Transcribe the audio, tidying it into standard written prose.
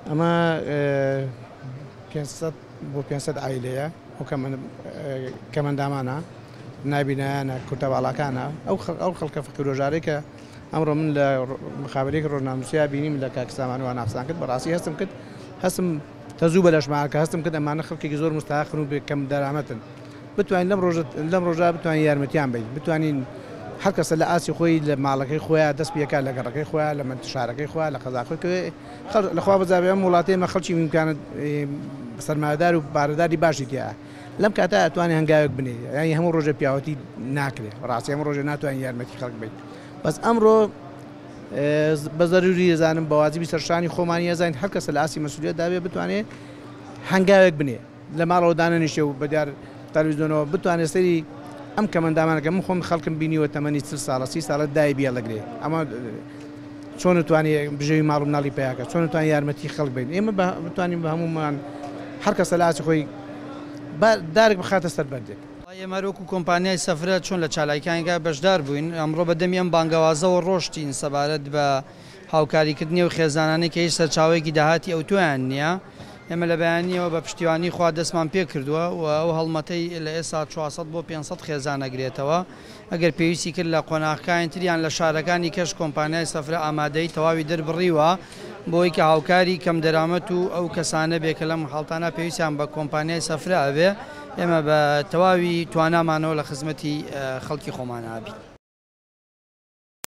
ئەمە 500 بۆ 500 عایلەیە ئەو کەمەندامانە، نابینایانە، کورتە باڵاکانە، ئەو خەڵکە فەقیر و ژارەی کە ئەمڕۆ من لە مخابرەیەکی ڕۆژنامەنووسیا بینیم لە کاک سامان وان قسان کرد، بەڕاستی هەستم کرد، هەستم تەزوو بە لەشما کە هەستم کرد ئەمانە خەڵکێکی زۆر مستحقن و کەم دەرامەتن. بتوانین لەم ڕۆژە لەم ڕۆژا بتوانین یارمەتیان بین، بتوانین هەر کەسە لە ئاسی خۆی لە ماڵەکەی خۆیان دەست پێکا، لە گەڕەکەی خۆیان، لە شارەکەی خۆیان، لە قەزاخۆی لەخوا بەزابێ ئەم وڵاتەی ئێمە خەڵکی ئیمکانات سەرمایەدار و پارەداری باشی تایە. لەم کاتە ئەتوانێت هەنگاوێک بنێ، یانی هەموو ڕۆژێ پیاوەتی ناکرێ، ڕاستی هەموو ڕۆژێ ناتوانین یارمەتی خەڵک بین، بەس ئەمڕۆ بە زەروری دەزانم، بە واجبی سەرشانی خۆمانی ئەزانین هەر کەسە لە ئاستی مەسئولیەت دابێ بتوانێت هەنگاوێک بنێ، لە ماڵەوە دانەنیشێ و بەدیار تەلەڤیزیۆنەوە بتوانێت سەری ئەم کەمەندامانەکە. من خۆم خەڵکم بینیوە تەمەنی 40 ساڵە، 30 ساڵە دای بێڵەگرێ، ئەمە چۆن توانێت بژێوی ماڵ و مناڵی پیاکە، چۆن توانێت یارمەتی خەڵک بین. ئێمە بتوانین بە هەمومان هەر کەسە لە ئاسی خۆی دارێک بخاتە سەر بەردێک. ئێمە وەکو کۆمپانیای سەفرە چۆن لە چالاکیانگا بەشدار بووین، ئەمڕۆ بە دەمی ئەم بانگەوازەوە ڕۆشتین سەبارەت بە هاوکاریکردنی و خێزانانەی کە هیچ سەرچاوەیەکی داهاتی ئەوتۆیان نییە. ئێمە لە بەیانیەوە بە پشتیوانی خوا دەستمان پێ کردووە و ئەو هەڵمەتەی لە ئێستا 400 بۆ 500 خێزان ئەگرێتەوە. ئەگەر پێویستی کرد لە قۆناغەکانی تریان لە شارەکانی کەش کۆمپانیای سەفرە ئامادەی تەواوی دەربڕیوە بۆی کە هاوکاری کەم دەرامەت و ئەو کەسانە بێ کە لەم حاڵتانە پێویستیان بە کۆمپانیای سەفرە ئەبێ، ئێمە بە تەواوی توانامانەوە لە خزمەتی خەڵکی خۆمانە بین.